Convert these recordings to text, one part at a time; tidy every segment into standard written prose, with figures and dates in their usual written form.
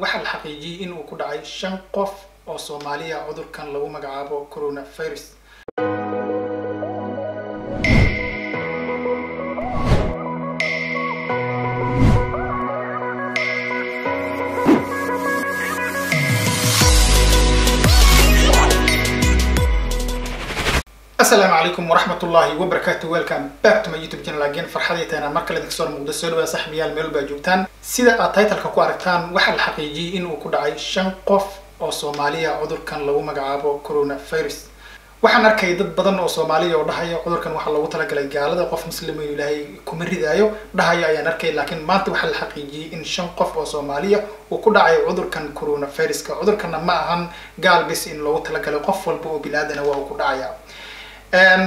Waxaa la xaqiijiyey in uu ku dhacay 5 qof oo Soomaaliya cudurkan lagu magacaabo coronavirus. Asalaamu calaykum waraxmatullaahi wabarakaatu, welcome back to my YouTube channel again. Farxaday tahay mar kale idinka soo muuqda. Soo dhawaada saaxiibayaal, meel walba joogtaan. Sida aad title-ka ku aragtaan, waxaa la xaqiijiyey in uu ku dhacay 5 qof oo Soomaaliya cudurkan lagu magacaabo coronavirus. Waxaan arkay dad badan oo Soomaaliya oo dhahaya cudurkan waxaa loogu talagalay gaalada, qof muslim inuu Ilaahay kuma ridaayo dhahaya ayaan arkay. Laakiin maanta waxaa la xaqiijiyey in 5 qof oo Soomaaliya uu ku dhacay cudurkan coronaviruska. Cudurkanna ma ahan gaal bis in loogu talagalay, qof walba oo bini'aadana waa uu ku dhacaya.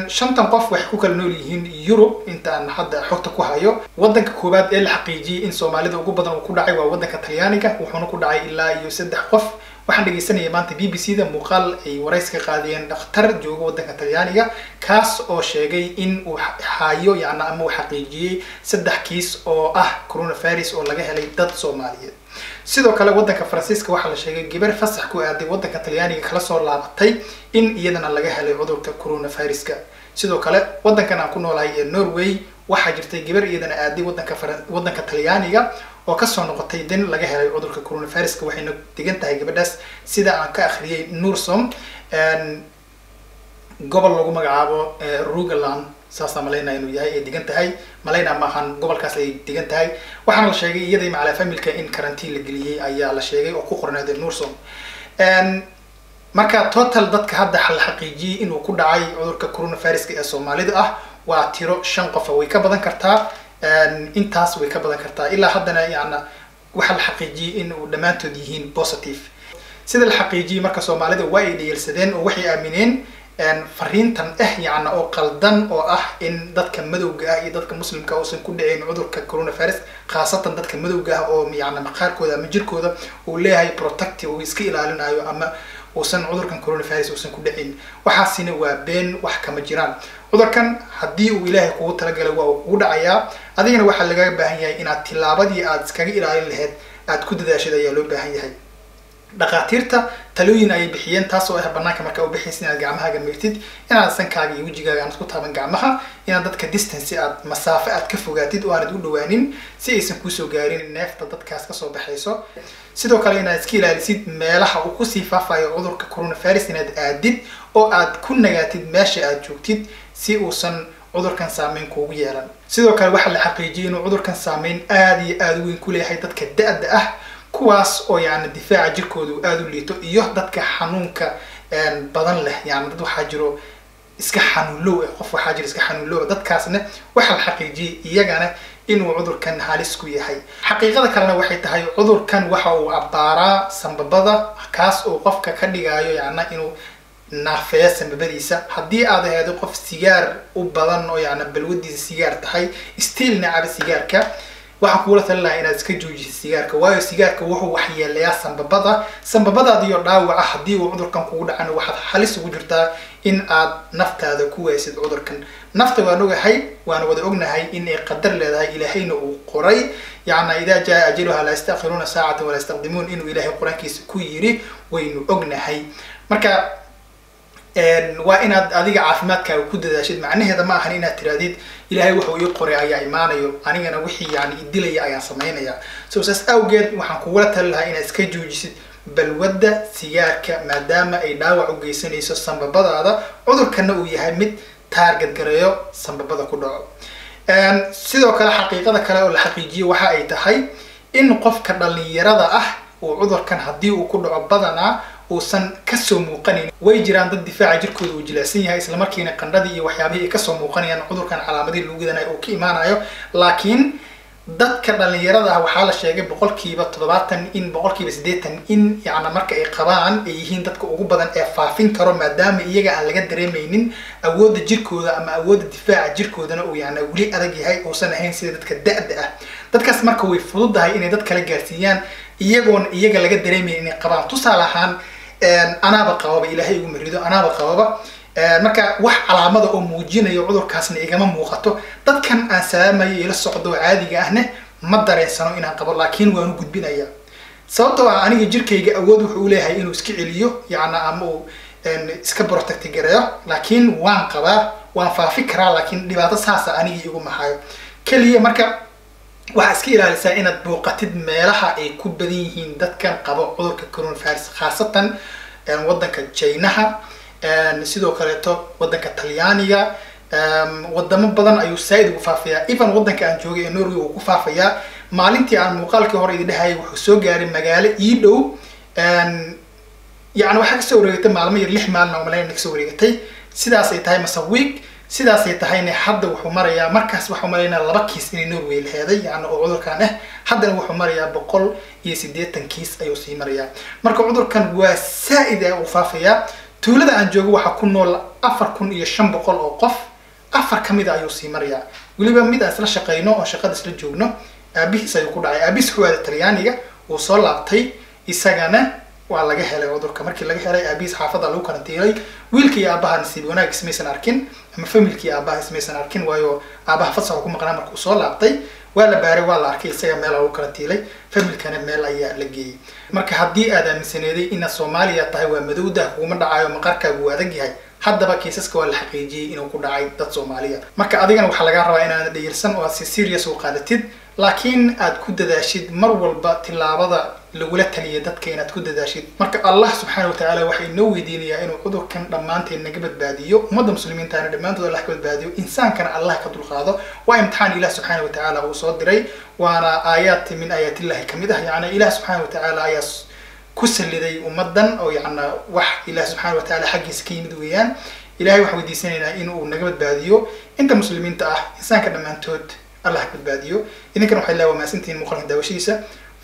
5tan qof waxay ku kala nool yihiin Yurub intaan hadda xogta ku hayo. Wadanka koowaad ee la xaqiijiyey in Soomaalida ugu badan uu ku dhacay waa wadanka Talyaaniga, wuxuuna ku dhacay ilaa iyo 3 qof. Waxaan dhegeysanayay maanta BBC da muuqaal ay waraysi ka qaadeen dhakhtar jooga wadanka Talyaaniga, kaas oo sheegay in uu hayo yacni ama uu xaqiijiyey 3 kiis oo ah coronavirus oo laga helay dad Soomaaliyeed. Sidoo kale wadanka Faransiiska waxaa la sheegay gabar fasax ku aaday wadanka Talyaaniga kala soo laabatay in iyadana laga helay cudurka coronaviruska. Sidoo kale wadankan aan ku noolahay ee Norway waxaa jirtay gabar iyadana aaday wadanka Talyaaniga oo kasoo noqotay din laga helay cudurka coronaviruska, waxayna degan tahay gabadhaas sida aan ka akhriyay Nursom gobol lagu magacaabo Rogaland, saasaan malaynaa inuu yahay ay degan tahay, malaynaa maahan gobolkaas ay degan tahay. Waxaana la sheegay iyadii macalaa familka in karantiin la geliyey ayaa la sheegay oo ku qorneed Nursom. Marka total dadka hadda la xaqiijiyey inuu ku dhacay cudurka coronaviruska ee Soomaalida ah waa tiro 5 qof, way ka badan kartaa intaas, way ka badan kartaa. Ilaa haddana yacna waxaa la xaqiijiyey in uu dhammaantood yihiin positive sida la xaqiijiyey. Marka Soomaalida waa ay dhiyelsadeen oo waxay aamineen fariintan ah yacna oo qaldan oo ah in dadka madowga ah iyo dadka muslimka uusan ku dhicin cudurka coronavirus, khaasatan dadka madowga ah oo yacna maqaarkooda ama jirkooda uu leeyahay protective uu iska ilaalinayo ama uusan cudurkan coronavirus uusan ku dhicin. Waxaasina waa been, wax kama jiraan. Cudurkan haddii uu Ilaahay kugu talagalay waa uu kugu dhacayaa, adigana waxaa lagaga baahan yahay inaad tillaabadii aad iskaga ilaalin lahayd aad ku dadaashid ayaa loo baahan yahay. Dhakhaatiirta talooyin ayay bixiyeen, taas oo ah banaanka markaa u bixaysa inaad gacmahaaga meertid, inaad sankaaga iyo wejigaaga aanad ku taaban gacmaha, inaad dadka distance aad masaafo aad ka fogaatid oo aanad u dhawaanin si aysan kuusoo gaarin neefta dadkaas kasoo baxayso. Sidoo kale inaad iska ilaalisid meelaha uu kusii faafayo cudurka coronavirus, inaad aadid oo aad ku nagaatid meesha aad joogtid si uusan cudurkan saameyn kuugu yeelan. Sidoo kale waxaa la xaqiijiyey inuu cudurkan saameyn aada iyo aada u weyn ku leeyahay dadka da-da ah, kuwaas oo yacni difaaca jirkooda uu aada u liito, iyo dadka xanuunka badan leh. Yani dad waxaa jiro iska xanuunlow ah, qof waxaa jiro iska xanuunlow, dadkaasna waxaa la xaqiijiyey iyagana inuu cudurkan halis ku yahay. Xaqiiqada kalena waxay tahay cudurkan waxa uu abbaaraa sambabada, kaas oo qofka ka dhigayo yacna inuu naafeeya sambabadiisa. Haddii aad aheedo qof sigaar u badan oo yacna balwadiisa sigaar tahay, stiilna caba sigaarka, waxaan kugula talin lahaa inaad iska joojisid sigaarka, waayo sigaarka wuxuu waxyeeleeyaa sambabada. Sambabadaadiyo dhaawaca haddii uu cudurkan kugu dhacana waxaad halis ugu jirtaa in aad naftaada ku waysid cudurkan. Nafta waan ogahay, waana wada ognahay in ay qadar leedahay, Ilaahayna uu qoray yacna idaa jaa ajaluha laa yastakhiruuna saacatan walaa yastaqdimuun inuu Ilaahay qur-aankiisa ku yiri waynu ognahay. Marka waa inaad adiga caafimaadkaaga ku dadaashid. Macnaheeda ma ahan inaad tirahdid Ilaahay wuxuu ii qoray ayaa imaanayo, anigana wixii yani idilaya ayaan samaynaya. So saas awgeed waxaan kugula tali lahaa inaad iska joojisid balwadda sigaarka, maadaama ay dhaawac u geysanayso sambabadaada, cudurkana uu yahay mid taarget gareeyo sambabada ku dhaco. Sidoo kale xaqiiqada kale oo la xaqiijiyey waxa ay tahay in qofka dhalinyarada ah uu cudurkan haddii uu ku dhaco badanaa uusan kasoo muuqanayn. Way jiraan dad difaaca jirkooda uu jilicsan yahay, islamarkiina qandhadii iyo waxyaabihii ay kasoo muuqanayaan cudurkan calaamadihii lagu gadanayo uu ka imaanayo. Laakiin dadka dhalinyarada ah waxaa la sheegay 70% in 80% in yacna marka ay qabaan ay yihiin dadka ugu badan ee faafin karo, maadaama iyaga aan laga dareemaynin, awoodda jirkooda ama awoodda difaaca jirkoodana uu yacna weli adag yahay, uusan ahayn sida dadka da-da ah. Dadkaas marka way fududahay inay dad kala gaarsiiyaan iyagoon iyaga laga dareemaynin inay qabaan. Tusaale ahaan anaaba qababa, Ilaahay igu marido, anaaba qababa, marka wax calaamada oo muujinayo cudurkaasna igama muuqato. Dadkan aan salaamayo ila socdo caadiga ahne ma dareensano inaan qabo, laakiin waan u gudbinaya. Sababtoo ah aniga jirkayga awood wuxuu u leeyahay inuu iska celiyo, yacni ama uu iska protect gareeyo, laakiin waan qabaa, waan faafi karaa, laakiin dhibaato saasa aniga igu mahayo keliya. Marka waxaa iska ilaalisaa inaad booqatid meelaha ay ku badan yihiin dadkan qabo cudurka coronavirus, khaasatan waddanka Jaynaha, sidoo kaleeto waddanka Talyaaniga. Wadamo badan ayuu saa-id ugu faafayaa. Even waddanka aan joogay ee Norway uu ku faafayaa. Maalintii aan muuqaalkii hore idin dhahayay wuxuu soo gaaray magaalo ii dhow, yacni waxaa kasoo wareegatay maalmo yar, 6 maalin oo malayn kasoo wareegatay sidaas ay tahay, mase week sidaas ay tahayna. Hadda wuxuu marayaa, markaas waxuu maraynaa 2 kiis inay Norway laheeday, yacni oo cudurkan ah. Haddana wuxuu marayaa 180 kiis ayuu sii marayaa. Marka cudurkan waa saa-id ah uu faafayaa. Tuulada aan joogo waxaa ku nool 4500 oo qof, 4 ka mid a ayuu sii marayaa. Weliba mid aan isla shaqeyno oo shaqada isla joogno aabihiis ayuu ku dhacay. Aabihiis wuxuu aaday Talyaaniga, wuu soo laabtay, isagana waa laga helay cudurka. Markii laga helay aabihiis xaafadda lagu karantiilay. Wiilka iyo aabaha nasiib wanaag ismaysan arkin, ama familkii aabaha ismaysan arkin, waayo aabaha fasax ku maqnaa. Markuu soo laabtay waa la baaray, waa la arkay, isaga meel lagu karantiilay, familkana meel ayaa la geeyey. Marka haddii aad aaminsaneeday inaad Soomaaliya tahay, waa madowda, kuguma dhacayo, maqaarkaagu waa adag yahay, haddaba kiisaska waa la xaqiijiyey inuu ku dhacay dad Soomaaliya. Marka adigana waxaa lagaa rabaa inaad dhayirsan oo aad si serious u qaadatid, laakiin aad ku dadaashid mar walba tillaabada lagula taliyay dadka inaad ku dadaashid. Marka Allah subxaana watacaala waxaa inoo weydiinayaa inuu cudurkan dhammaanteen naga badbaadiyo, ummadda muslimiintaana dhammaantood Allah ka badbaadiyo, insaankana Allah ka dulqaado. Waa imtixaan Ilah subxaana watacaala uu soo diray, waana aayaat min aayaatillahi kamid ah. Yacni Ilah subxaana watacaala ayaa ku saliday ummaddan, oo yacna wax Ilah subxaana watacaala xaggiisa ka yimid weeyaan. Ilahay waxaan weydiisanaynaa in uu naga badbaadiyo inta muslimiinta ah, insaanka dhammaantood Allah ka badbaadiyo. Idinkana waxay leeyahay waa mahadsantihiin muuqaalka daawashadiisa.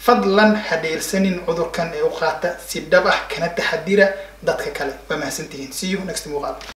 Fadlan ha dheelsanin cudurkan ee u qaata si dhab ah, kana taxadira dadka kale. Waa mahadsantihiin, see you next muuqaal.